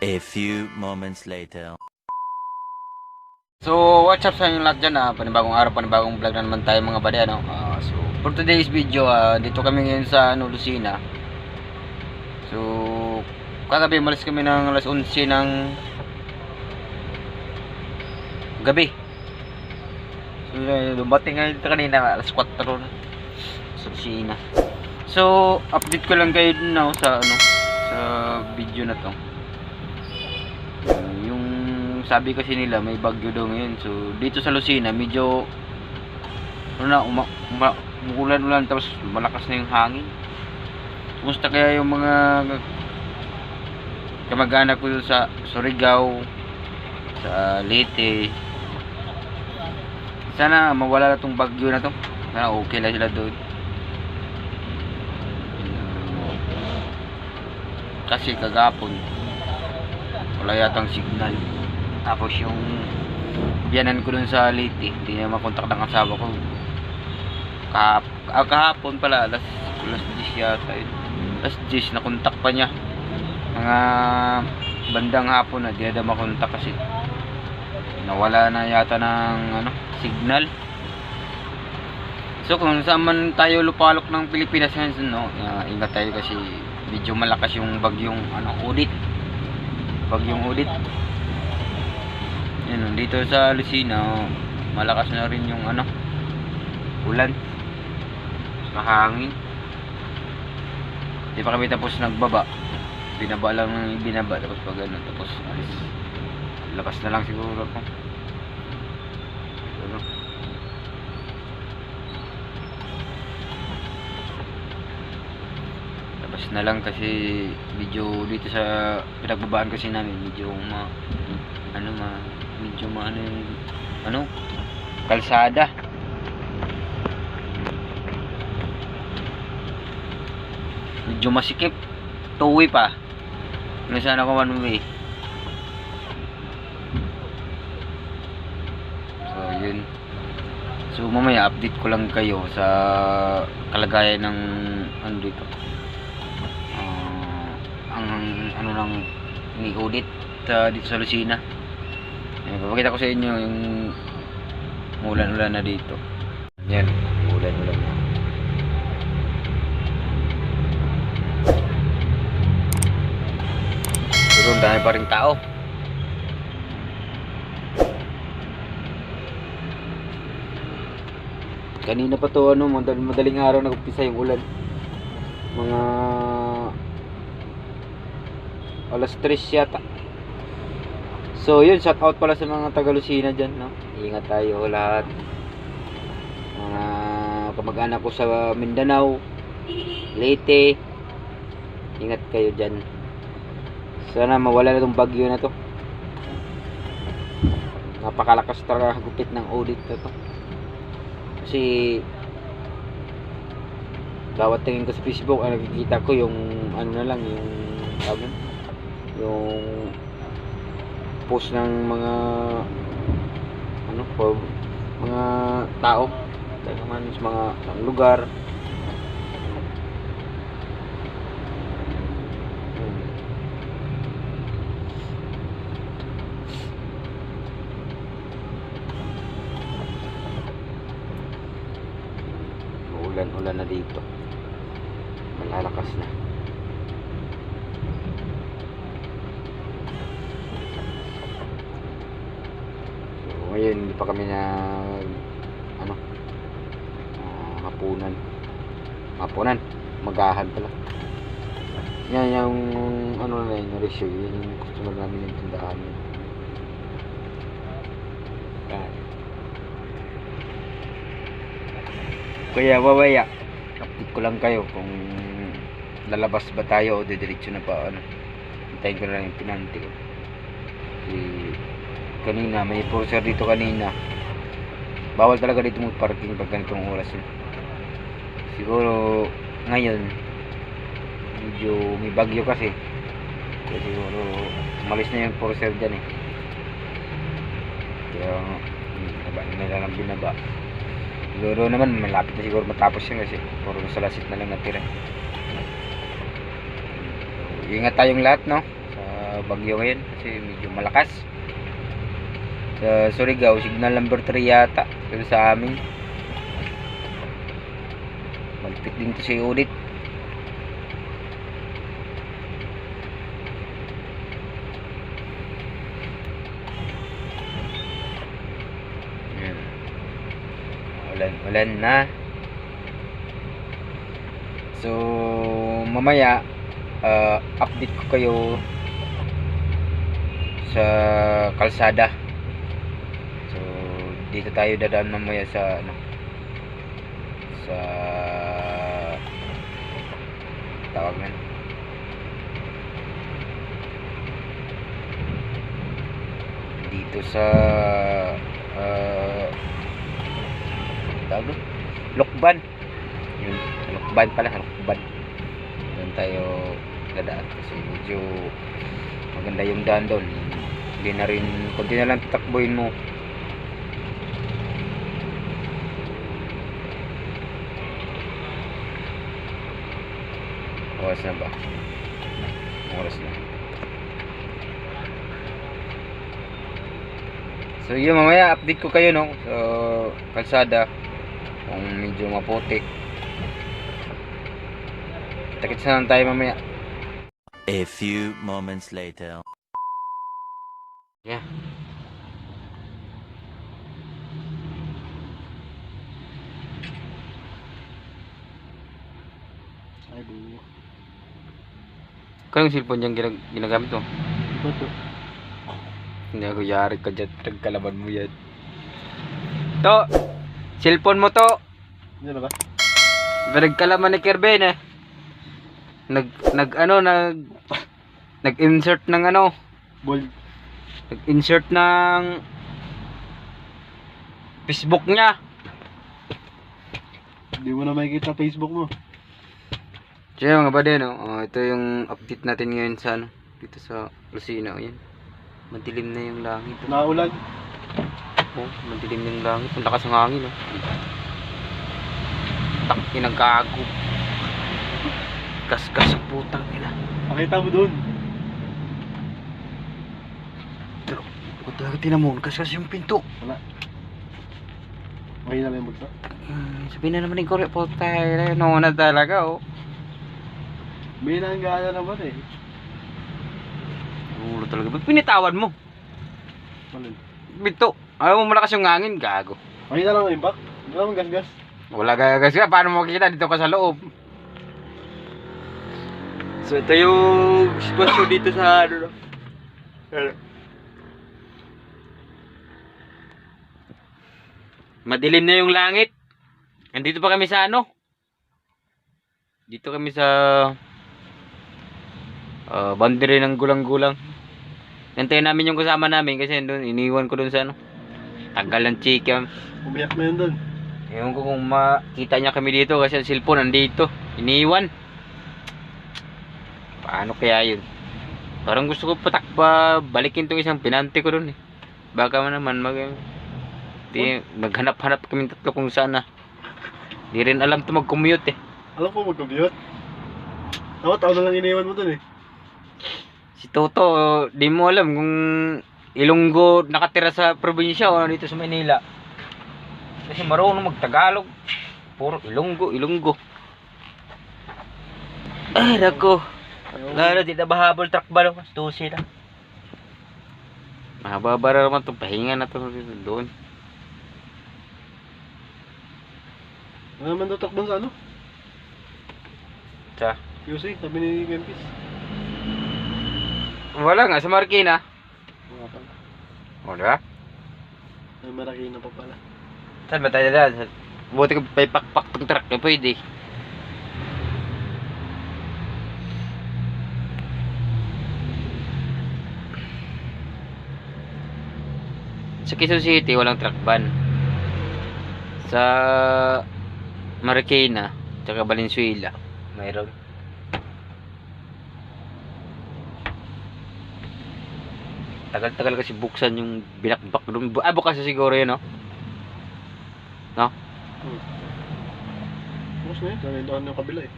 A few moments later. So, what's up sa inyo lahat dyan, panibagong araw, panibagong vlog na naman tayo mga bade, so, for today's video, dito kami ngayon sa, Lucena. So, kagabi, malis kami ng alas 11 ng gabi. So, dumating ngayon kanina, alas 4 na, sa Lucena. So, update ko lang kayo now sa, sa video na to. Sabi kasi nila may bagyo daw ngayon. So dito sa Lucena medyo umuulan-ulan tapos malakas na yung hangin. Kumusta kaya yung mga kamag-anak ko sa Surigao, sa Leyte? Sana mawala na tong bagyo na to. Sana okay lang sila doon. Kasi kagapon wala yatang signal. Tapos yung biyanan ko dun sa Leyte, hindi niya makontak ng asawa ko. Kahapon pala, alas 10 yata yun. Alas 10, nakontak pa niya. Mga bandang hapon na, di na makontak kasi nawala na yata ng signal. So kung saan man tayo lupalok ng Pilipinas ngayon, ingat tayo kasi medyo malakas yung bagyong Odette. Bagyong Odette. Yan, dito sa Lucena malakas na rin yung ulan, mahangin. Di pa kami tapos nagbaba, binaba lang ng binaba, tapos pag tapos alis, labas na lang siguro ako. Labas na lang kasi medyo dito sa pinagbabaan kasi namin medyo medyo yung kalsada. Medyo masikip, two-way pa. Sana ako one way. So yun. So mamaya update ko lang kayo sa kalagayan ng dito. Ang ni Odette dito sa Lucena. Papakita ko sa inyo yung ulan-ulan na dito. Yan, ulan-ulan na. Pero dami pa rin tao. Kanina pa to madaling araw nag-umpisa yung ulan. Mga alas 3 yata. So yun, shout out pala sa mga taga Lucena dyan, ingat tayo lahat. Mga kamag-anak ko sa Mindanao, Leyte, ingat kayo dyan. Sana mawala na tong bagyo na to. Napakalakas talaga gupit ng Odette na to. Kasi bawat tingin ko sa Facebook, nakikita ko yung na lang, yung post ng mga mga tao talaga man sa mga lugar. Ulan na dito, malalakas na. Ngayon hindi pa kami na hapunan, magahan pala. Yan yung na yung ratio, yun yung customer namin yung tindahan yun. Kaya wawaya, update ko lang kayo kung lalabas ba tayo o didiretso na pa. Hintayin ko na lang yung pinanti. Kasi kanina may enforcer dito kanina. Bawal talaga dito mag-parking pag ganitong oras yun. Siguro ngayon medyo may bagyo kasi. Kaya siguro umalis na yung enforcer dyan eh. Kaya binaba nila lang binaba. Siguro naman malapit na siguro matapos yun kasi puro sa lasit na lang natira. Ingat tayong lahat, no, sa bagyo ngayon kasi medyo malakas. Sa Surigao, signal number 3 yata pero sa amin. Malapit din to si Udit. Ulan na. So mamaya update ko kayo sa kalsada. So dito tayo dadaan mamaya sa ano, sa tawag na dito sa tawag doon? Lokban. Yun, sa Lokban pala, sa Lokban. Doon tayo dadaan kasi medyo maganda yung daan doon. Hindi na rin, konti na lang tatakbuhin mo. Oras na ba? Oras na. So yun, mamaya update ko kayo, no, so kalsada kung medyo maputi. Takits na lang tayo mamaya. A few moments later. Yeah. Ay, bu. Kaya yung cellphone niyang ginagamit mo? Ito to. Hindi ako yari ka dyan. Nagkalaban mo yan. To! Cellphone mo to! Ano ba? Nagkalaman ni Kerben eh. Nag-insert ng ano. Bold. Nag-insert ng Facebook niya. Hindi mo na makikita Facebook mo. So yun mga bade, no? Ito yung update natin ngayon sa ano, dito sa Lucena. Ayan. Madilim na yung langit. Naulan. Oh, madilim na yung langit. Ang lakas ng hangin, no? Takin ang gago. Kaskas ang putang ina. Pakita mo dun. Pero, kung talaga tinamon, kaskas yung pinto. Wala. Mahina lang yung bugso. Sabihin na naman yung kore po tayo. No na talaga, oh. May nanggana naman eh. Ulo talaga. Ba't pinitawan mo? Malin. Pinto. Ayaw mo malakas yung hangin, gago. Mahina lang yung impact. Wala naman gas-gas. Wala gagas ka. Paano mo makikita? Dito ka sa loob. So ito yung sitwasyon dito sa ano. Madilim na yung langit. Nandito pa kami sa ano? Dito kami sa boundary ng gulang-gulang. Nantayin namin yung kasama namin kasi doon iniwan ko doon sa ano. Tagal ng chika. Umiyak na yun dun. Ewan ko kung makita niya kami dito kasi ang cellphone nandito. Iniwan. Paano kaya yun? Parang gusto ko balikin tong isang pinante ko doon eh. Baka naman maghanap-hanap kami tatlo kung saan na. Di rin alam to mag-commute eh. Alam ko mag-commute. Ako, tao na lang iniwan mo dun eh. Si Toto, di mo alam kung Ilonggo nakatira sa probinsya o dito sa Manila. Kasi marunong mag-Tagalog. Puro Ilonggo. Ay, nako. Lalo, di na mahabol truck ba no? Tusi lang. Mahaba-bara naman ito. Pahinga na ito doon. Ano naman daw takbang sa ano? Sa? QC, sabi ni Kempis. Wala nga, sa Marikina. Wala pa. O, diba? Ay, Marikina pa pala. Saan ba tayo dyan? Buti ko pa ipakpak ng truck na pwede. Sa Quezon City, walang truck ban. Sa Marikina, tsaka Valenzuela, mayroon. Tagal-tagal kasi buksan yung binakbak doon. Bukas na siguro yun, no? No? Bukas na yun. Dahil doon yung kabila eh.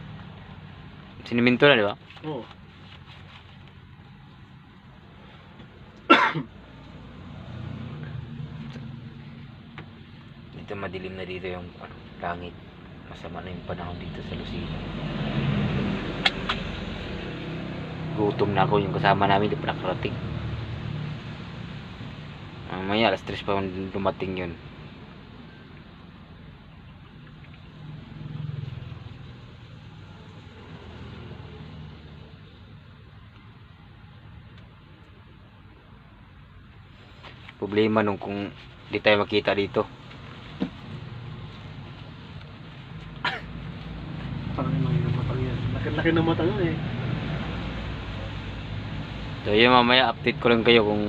Siniminto na, di ba? Oo. Dito madilim na dito yung langit. Masama na yung panahon dito sa Lucena. Gutom na ako, yung kasama namin di pa nakarating. Mamaya alas 3 pa dumating yun. Problema nung kung di tayo makita dito. Parang yung matang yan. Laki-laki ng matang yan eh. So yun, mamaya update ko lang kayo kung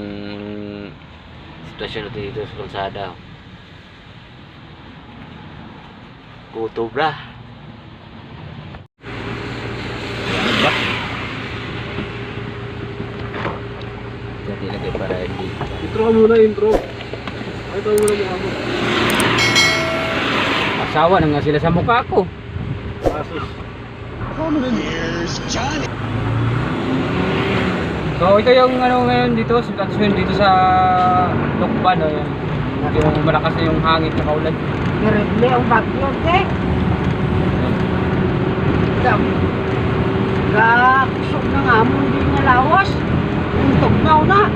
sitwasyon natin dito sa kalsada. Gutom na. Jadi lagi para hindi. Intro ka muna, intro. Ay, ito muna mukha mo. Asawa na nga sila sa mukha ko. Asus. Ako mo din. So ito yung ano ngayon dito, sitwasyon dito sa Lokban, no, yan. Yung malakas na yung hangin at kaulan. Terrible ang bagyo, te. Dam. Gakusok na nga mo, hindi niya lawas. Tugnaw na.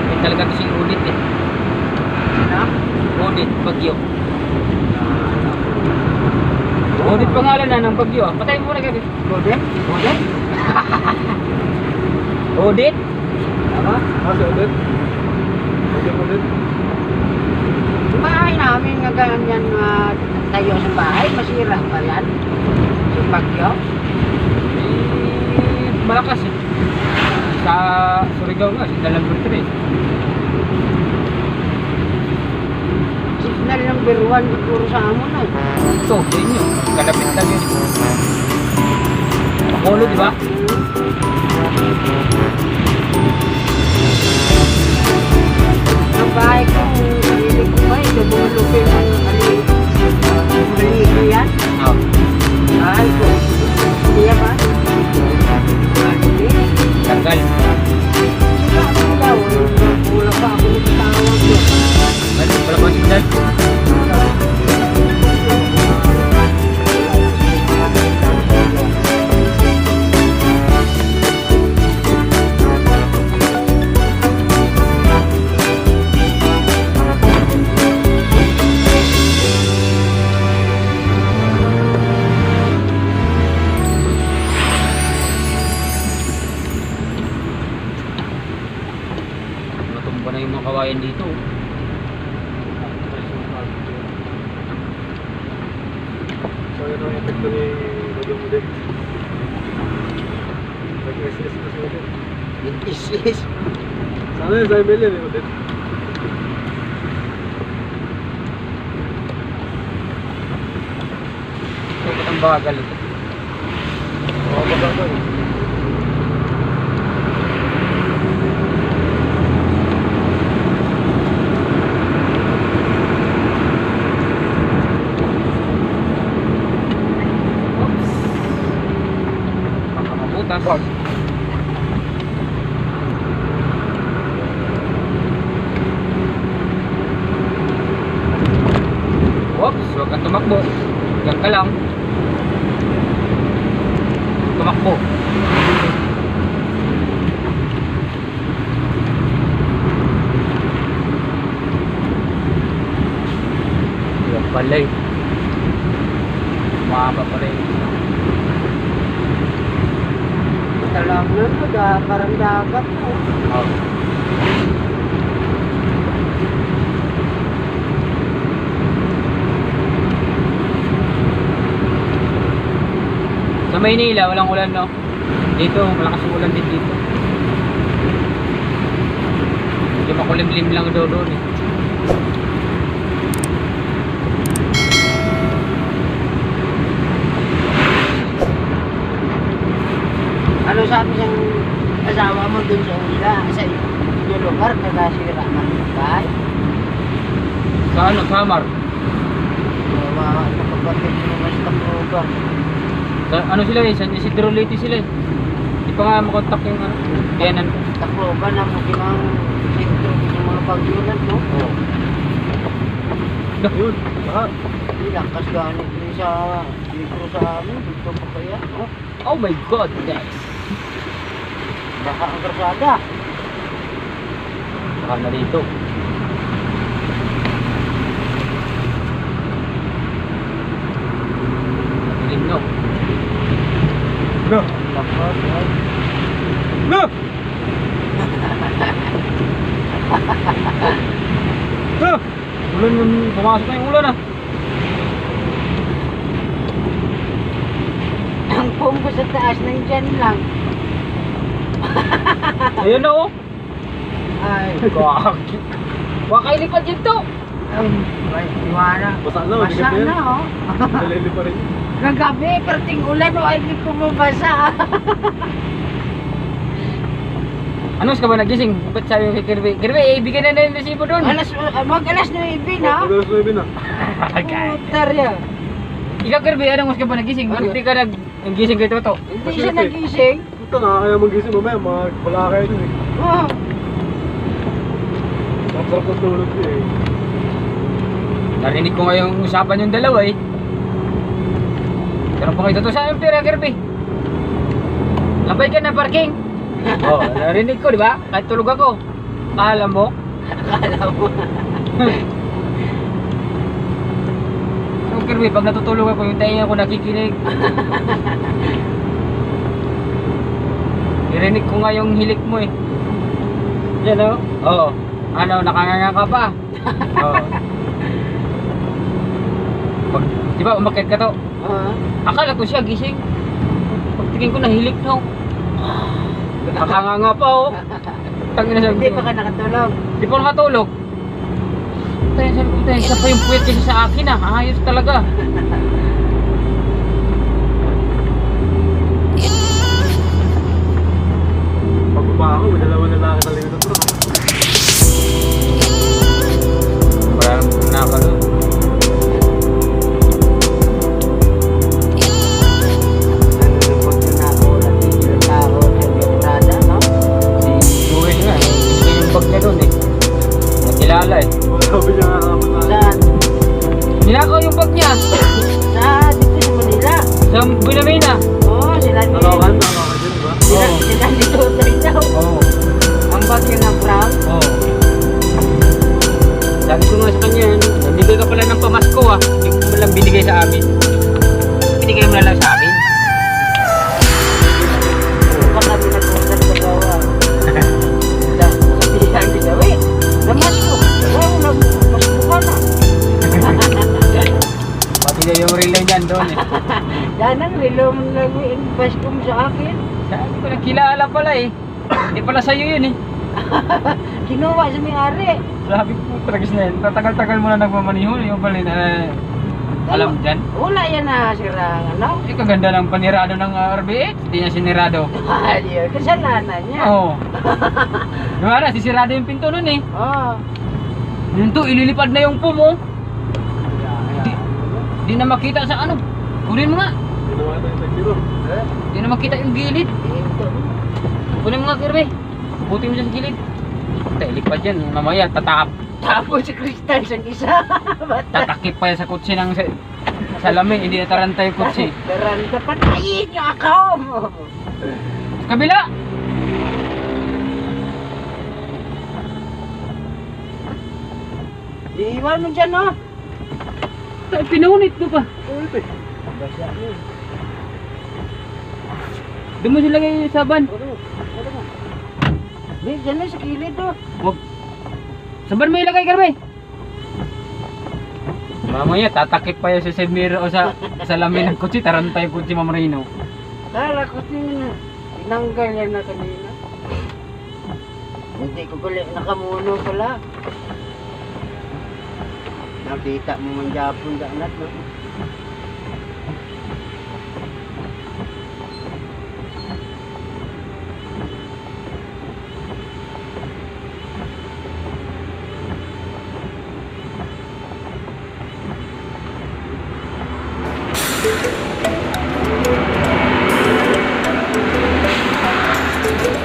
May talaga ito si Udit eh. Na? Udit, bagyo. Udit pangalan na ng bagyo ah. Patayin mo na kasi. Godet? Godet? Udit? Ano? Kasi ulit. Okay ulit. Bahay namin nga ganyan tayo sa bahay, masira pa yan. Sa bagyo. Eh, malakas eh. Sa Surigao nga, signal number 3. Signal number 1 puro sa amon na. Ito, sa inyo. Kalapit lang yun. Pakulo, di ba? Ang bahay ko, sarili ko ba, dumulupin ang alito yan. Oo. Bahay ko. Hindi ba? Hindi. Tanggal. Sila ako daw, wala pa ako nagtawag yun. Ano, wala ba signal? Natumba na yung mga kawayan dito. So, yun ang epekto ni Rodyo Ulit. Nag-SS na si Ulit. Isis. Sana yun sa ML yan eh, Ulit. Ito, ba't ang bagal ito? Oo, bagal. Oops. Makakabutas. Oops, huwag kang tumakbo. Diyan ka lang. Tumakbo. Diyan pala eh. Mahaba pala eh. Talang na, parang dagat na. Oh. Maynila, walang ulan, no? Dito, malakas yung ulan din dito. Medyo makulimlim lang doon eh. Ano sabi ng asawa mo dun sa ula? Sa yung lugar na nasira ng bahay? Sa ano, Samar? Nakapatid mo mas Tacloban. Sa, ano sila eh, San Isidro Leyte sila eh. Di pa nga makontak yung ano, Biyanan ko. Tacloban ang makinang sentro ng mga pagyunan, no? Oo. Yun, lahat. Lakas ganit din sa dito sa amin, dito pa kaya. Oh my God, guys. Baka ang karsada. Baka na dito. Matilim, no? No. Lakas, ay. No! No! Ulan yung pumasok na yung ulan ah. Ang pumpo sa taas ng dyan lang. Ayan na oh. Ay, Kaki. Baka ilipad yun to. ay, iwana. Basa na, Basa bigat na yan. na, oh. Nalili pa rin. Ng gabi, perting ulan, o ay hindi ko mabasa. Ano ka ba nagising? Ba't sabi mo kay Kirby? Kirby, ibigay na yung resibo doon. Mag-alas 9 na. Pag-alas 9 na. Putar yan. Ikaw Kirby, anong mas ka ba nagising? Ba't hindi ka nagising kay Toto? Hindi siya nagising. Puta nga, kaya magising mamaya, wala kayo dun eh. Oh, Masarap ng tulog niya eh. Narinig ko nga yung usapan yung dalawa eh. Pero pa kayo Toto sa yung pera Kirby. Labay ka na parking. Oh, narinig ko, di ba? Kahit tulog ako. Alam mo? akala mo. So, Kirby, pag natutulog ako, yung tainga ko nakikinig. Narinig ko nga yung hilik mo eh. Yan o? Oo. Ano, nakanganga ka pa? Oo. Pag, di ba, umakit ka to? Akala ko siya gising. Pagtingin ko nahilik na. Nakanganga pa oh. Tangin na siya. Hindi pa ka nakatulog. Di pa nakatulog. Tayo sabi ko, tayo, isa pa yung puwet kasi sa akin ah. Ayos talaga. Pagbaba ako, may dalawa na lang sa likod ng truck. Wala nang nakalo. Nalulupot na ako. Nandito na ako sa Entrada, no? Si Luis nga, hindi yung bag niya doon eh. Nakilala eh. Sabi niya kakama na. Saan? Ninakaw yung bag niya. Dito sa Manila. Sa Binamina. Oo, sila ni... Nakakan din, di ba? Sila ni Tutoy daw. Oo. Ang bagyo ng brown. Oo. Sabi ko nga sa kanya, nabigay ka pala ng pamasko ah. Hindi ko mo lang binigay sa amin. Binigay mo na lang sa amin. Baka minagutan sa gawa. Sabihan ni Dawi. Namas ko. Oo, nagmasko ka na. Pati na yung relay niyan doon eh. Yan ang relo mo nag-invest ko sa akin. Sabi ko nakilala pala eh. Hindi pala sa'yo yun eh. Kinuha sa may-ari. Sabi ko, tragis na yun. Tatagal-tagal mo na nagmamaniho. Yung pala alam dyan. Wala yan na sira, ano? Eh, kaganda ng panirado ng RBX. Hindi niya sinirado. Ayun, kasalanan niya. Oo. Diba na, sisirado yung pinto nun eh. Oo. Yun to, ililipad na yung pumo. Di na makita sa ano. Kunin mo nga. Ginawa tayo sa tiro. Di na makita yung gilid. Kunin mo nga, Kirby. Buti mo siya sa gilid. Tayo, lipad yan. Mamaya, Tapos si Kristal sa isa. tatakip pa yan sa kutsi ng salamin. Hindi nataranta yung kutsi. Daranta, patayin niyo ako! Sa kabila! Iiwan mo dyan, no? Tayo, pinunit mo pa. Ulit eh. Doon mo silagay sa van. Di, dyan na sa kilid, oh. Huwag. Sa van mo ilagay, Kirby. Mamaya, tatakip pa yan sa mirror o sa salamin ng kutsi. Taranta yung kutsi, Ma'am Rino. Kala ko tinanggal yan na kanina. Hindi ko kulit nakamuno pala. Nakita mo man Japon daanat no?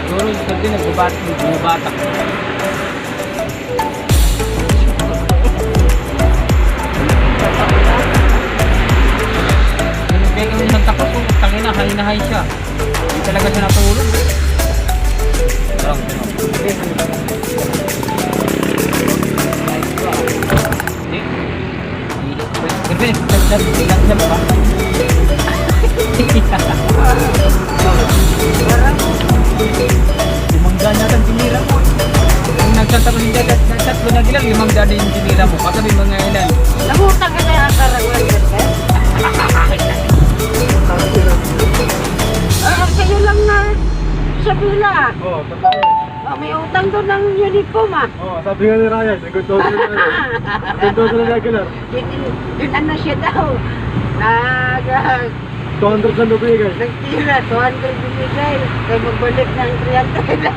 Siguro yung sabi nagbubatak. Kaya kami isang takas ko, tangina, high na high siya. Hindi talaga siya natulog. Tarang. Hindi. Kasi, naglag na ba? Limang daan natin tinira mo. Kung nagtatapos yung tatlo na gilang, limang daan yung tinira mo. Patabi mga ilan. Nangutang ka na ang karangal ka? Sa'yo lang na sa bila. Oo, totoo. May utang doon ng uniform ah. Oo, sabi nga ni Ryan, nagkunto sila na yun. Nagkunto sila regular. Yun ano siya daw. Nag... 200 lang nabigay. Nagtira, 200 binigay. Kaya magbalik ng 300 lang.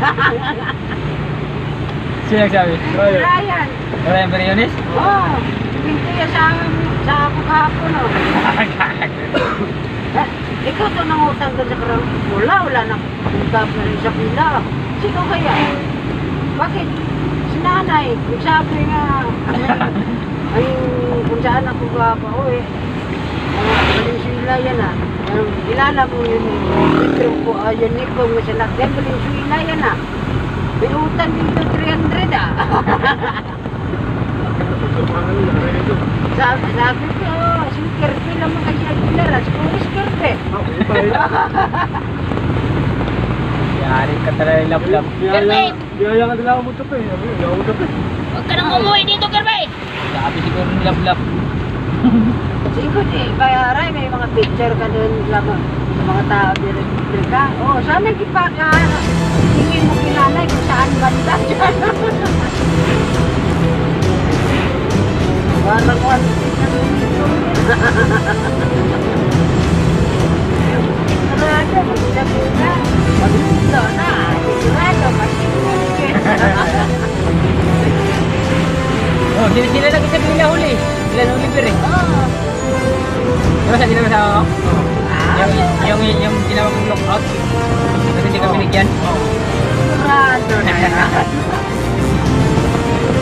Sino nagsabi? Ryan. Ryan Beriones? Oo. Pinto yan sa ako kahapon oh. Ikaw to nang utang doon sa karang wala na utang pa rin sa pila. Sino kaya? Bakit? Si nanay, nagsabi nga, ay kung saan ako papauwi. Valenzuela yan ah. Ilala mo yun litro po, yun niko mo sa lakyan, Valenzuela yan ah. May utang dito 300 ah. Sabi ko, si Kirby lang mga siya pilaras, kung is Kirby. Yari ka talaga yung lap-lap. Biyaya ka nila ako mo tape. Hindi ako mo tape. Huwag ka nang umuwi dito, Kirby! Sabi siguro yung lap-lap. Siguro kaya Ray, may mga picture ka doon sa mga tao dito ka. Oh, sana ipaka, tingin mo kinanay kung saan banda dyan. Parang one sigurado, magsabi na. Magsulo na, sigurado, masigurado. Oh, sila lagi sa pila huli. Sila nang libre eh. Oo. Diba sa sila kasama ko? Yung ginawa kong lockout. Kasi hindi ka binigyan. Sigurado na yan.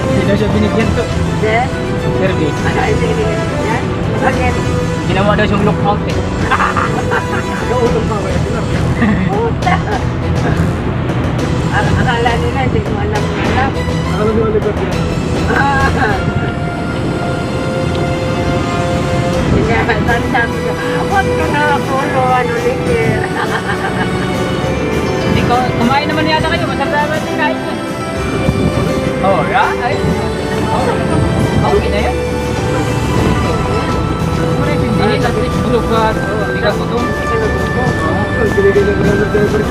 Hindi daw siya binigyan to. Then, Kirby. ay, sige, yan. Bakit? Ginawa daw siyang lockout eh. Nautong pa ba yan? Puta! Akala nila, hindi mo alam. Akala nyo Oliver yan. Sabi ko, huwag ka na pulo, ano ligir. Hindi ko, kumain naman yata kayo. Masarap naman yung kain niya. Oh, yeah? Ay. Okay na yun. Hindi, tapos bulukat. Hindi ka gutom. Binigay ng driver driver.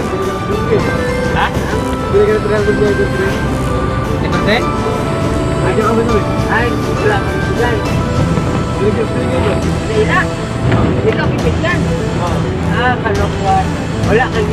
Ha? Binigay ng driver driver. Libre din? Ayaw kami namin. Ay, wala kang bigay. Binigay mo. Hindi na. Hindi ka bibigyan. Kalokohan. Wala kang